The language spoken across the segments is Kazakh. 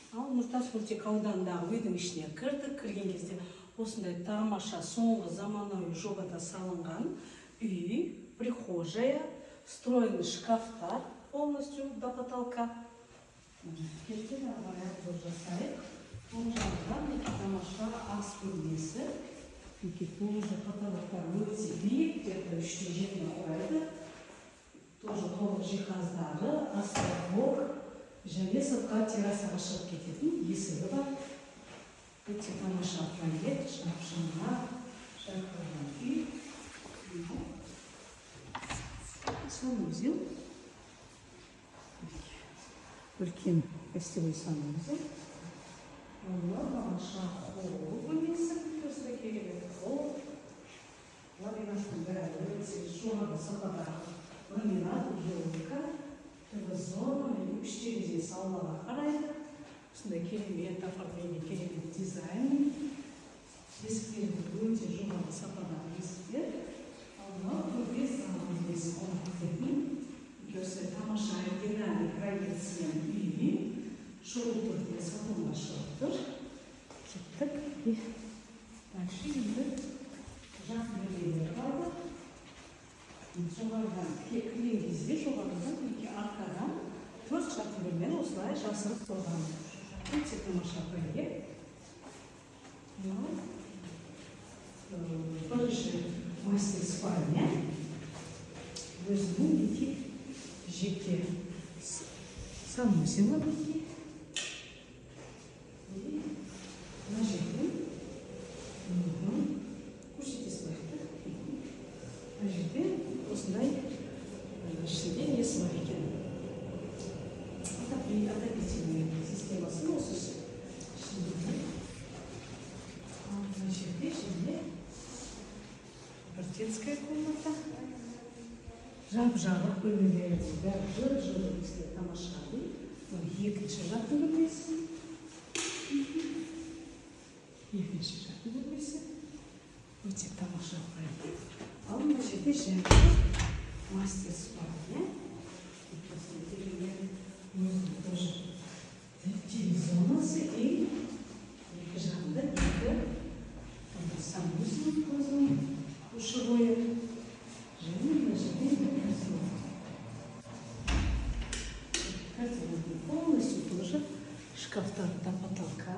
Ал Нұртас мөлтек ауданындағы үйдің ішіне кірдік. Кірген кезде осындай тамаша, соңғы заманауи жобада салынған үй, прихожая, встроенный шкафтар полностью до потолка. Кеттік, ары қарай обзор жасайық. Оң жағында, мінекей, тамаша ас бөлмесі. Мінекей, тоже потолоктар өте биік, где-то 3,7-ні құрайды. Тоже толық жиһаздары, островок және сыртқа, террасаға шығып кететін есігі бар. Өте тамаша проект, жап жаңа жарқыраған үй. Мынау санузел. Үлкен гостевой санузел. Мынау тамаша холл бөлмесі, осындай керемет холл. Ламинаттың бәрі өте жоғары сападағы ламинат, елка, ТВ зона, үш терезесі аулаға қарайды. Осындай керемет оформление, керемет дизайн. Есіктері де өте жоғары сападағы есіктер. Ал мынау төрде зал бөлмесі, қонақ күтетін. Осындай тамаша оригинальный проектісімен үй шұғыл түрде сатылымға шығып тұр. Кеттік. И дальше енді жатын бөлмелер қалды. Жоғарыдан кірген кезде, жоғарыдан, мінекей, аркадан төрт жатын бөлмені осылай жасырып қойған. Өте тамаша проект. Мынау бірінші мастер спальня, өзінің, мінекей, жеке санузелі, мінекей. И мына жерде көрсете салайық та. Мына жерде осындай ішінде несі бар екен, отопительный системасы осы ішінде. Ал мына жерде және бір детская комната, жап жарық бөлмелердің бәрі жып жылы, бізге тамаша үй. Мынау екінші жатын бөлмесі. Екінші жатын бөлмесі, өте тамаша проект. Ал мына жерде және мастер спальня. Осындай керемет өзінің тоже ТВ зонасы и екі жағында екі санузел, өзінің душевойы. Және мына жерде енді гардероб. Гардеробный полностью тоже шкафтар до потолка,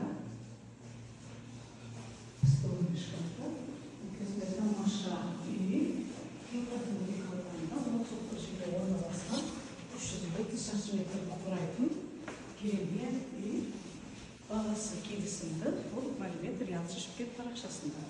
встроенный шкафтар. Осындай тамаша үй Нұртас мөлтек ауданында, 10 сотық жерде орналасқан, 330 шаршы метрді құрайтын керемет үй. Бағасы келісімді. Толық мәлімет Риалшы Шымкент парақшасында.